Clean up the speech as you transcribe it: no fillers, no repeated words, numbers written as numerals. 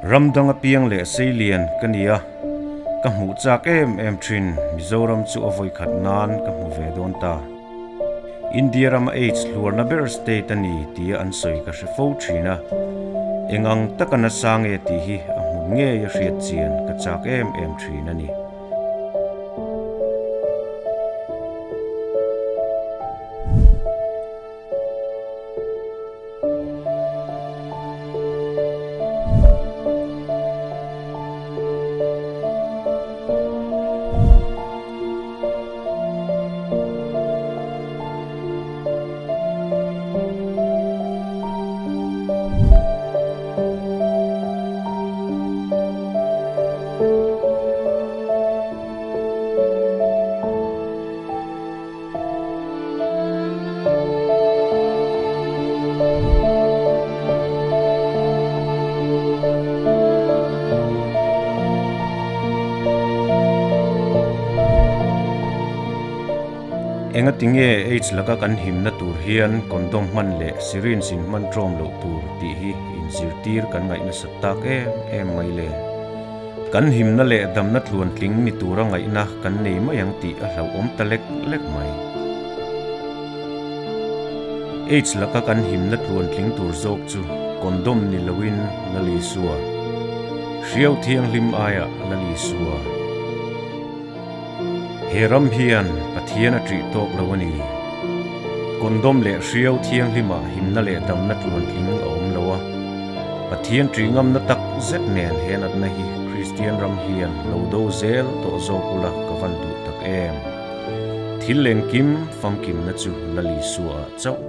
Ram dang a piang leh seilian ka ni a, ka hmuh chak em em thin Mizoram chu a vawikhat nan ka hmu ve dawn ta. India rama AIDS hluarna ber state a ni tia an sawi ka hre fo thin a, eng ang taka nasa nge tih hi a hmun ngei a hriat chian ka chak em em thin a ni. Engati nge AIDS laka kan himna tur hian condom hman leh syringe in hman ṭawm loh tur tih hi inzirtir kan ngaih nasat tak em em mai le? Kan himna leh damna tluantling ni tura ngaihna kan nei mai ang tih a hlauhawm ta lek lek mai. AIDS laka kan himna tluantling tur zawk chu condom ni loin Lal Isua, Hriau Thianghlim aiah Lal Isua. He ram hian Pathian a ṭih tawk lo a ni. Condom leh hriau thianghlimah himna leh damna tluantling a awm lo a. Pathian ṭih ngamna tak zet nen he natna hi Kristian ram hian lo do zel tawh zawk ula ka van duh tak em. Thil lengkim famkimna chu Lal Isua ah chauh.